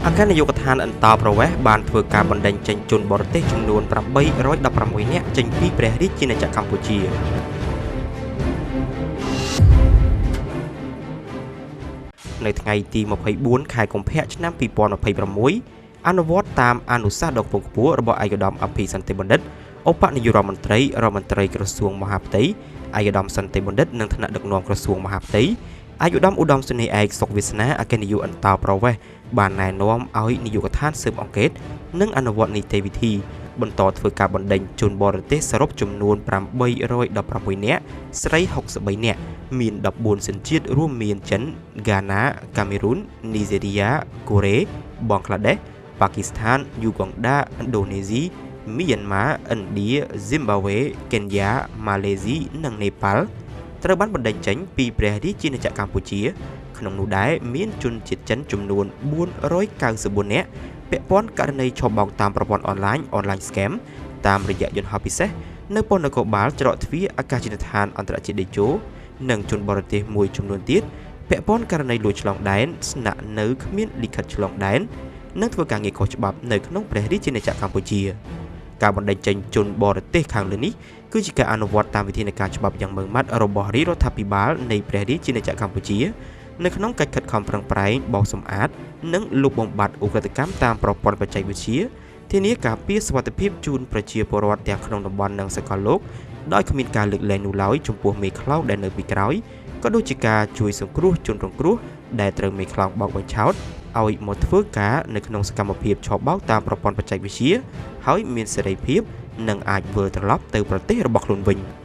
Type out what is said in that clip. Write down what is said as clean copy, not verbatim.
អគ្គនាយកដ្ឋានអន្តោប្រវេសន៍បានធ្វើការបណ្តេញចេញជនបរទេសចំនួន816នាក់ចេញពីព្រះរាជាណាចក្រកម្ពុជានៅថ្ងៃទី24ខែកុម្ភៈឆ្នាំ2026អនុវត្តតាមអនុសាសន៍ដ៏ខ្ពង់ខ្ពស់របស់ឯកឧត្តមអភិសន្តិបណ្ឌិតឧបនាយករដ្ឋមន្ត្រីរដ្ឋមន្ត្រីក្រសួងមហាផ្ទៃឯកឧត្តមសន្តិបណ្ឌិតនិងថ្នាក់ដឹកនាំក្រសួងមហាផ្ទៃឯកឧត្តមឧត្តមសេនីយ៍ឯកសុកវាសនាអគ្គនាយកអន្តោប្រវេសន៍បានណែនាំឲ្យនាយកដ្ឋានស៊ើបអង្កេតនិងអនុវត្តនីតិវិធីបន្តធ្វើការបណ្តេញជនបរទេសសរុបចំនួន816នាក់ស្រី63នាក់មាន14សញ្ជាតិរួមមានចិនហ្គាណាកាមេរូននីហ្សេរីយ៉ាកូរ៉េបង់ក្លាដេសប៉ាគីស្ថានយូហ្គង់ដាឥណ្ឌូនេស៊ីមីយ៉ាន់ម៉ាឥណ្ឌាស៊ីមបាវេកេនយ៉ាម៉ាឡេស៊ីនិងនេប៉ាល់ត្រូវបានបណ្តេញចេញពីព្រះរាជាណាចក្រកម្ពុជាក្នុងនោះដែរមានជនជាតិចិនចំនួន494នាក់ពាក់ព័ន្ធករណីឆបោកតាមប្រព័ន្ធអនឡាញ Online Scam តាមរយៈយន្តហោះពិសេសនៅប៉ុស្តិ៍នគរបាលច្រកទ្វារអាកាសយានដ្ឋានអន្តរជាតិតេជោនិងជនបរទេសមួយចំនួនទៀតពាក់ព័ន្ធករណីលួចឆ្លងដែនស្នាក់នៅគ្មានលិខិតឆ្លងដែននិងធ្វើការងារខុសច្បាប់នៅក្នុងព្រះរាជាណាចក្រកម្ពុជាការបណ្តេញចេញជនបរទេសខាងលើនេះគឺជាការអនុវត្តតាមវិធានការច្បាប់យ៉ាងម៉ឺងម៉ាត់របស់រាជរដ្ឋាភិបាលនៃព្រះរាជាណាចក្រកម្ពុជានៅក្នុងកិច្ចខិតខំប្រឹងប្រែងបោសសម្អាតនិងលុបបំបាត់ឧក្រិដ្ឋកម្មតាមប្រព័ន្ធបច្ចេកវិទ្យាធានាការពារសុវត្ថិភាពជូនប្រជាពលរដ្ឋទាំងក្នុងតំបន់និងសកលលោកដោយគ្មានការលើកលែងនោះឡើយចំពោះមេខ្លោងដែលនៅពីក្រោយក៏ដូចជាការជួយសង្គ្រោះជនរងគ្រោះដែលត្រូវមេខ្លោងបោកបញ្ឆោតឲ្យមកធ្វើការនៅក្នុងសកម្មភាពឆបោកតាមប្រព័ន្ធបច្ចេកវិទ្យាហើយមានសេរីភាពនិងអាចវិលត្រឡប់ទៅប្រទេសរបស់ខ្លួនវិញ។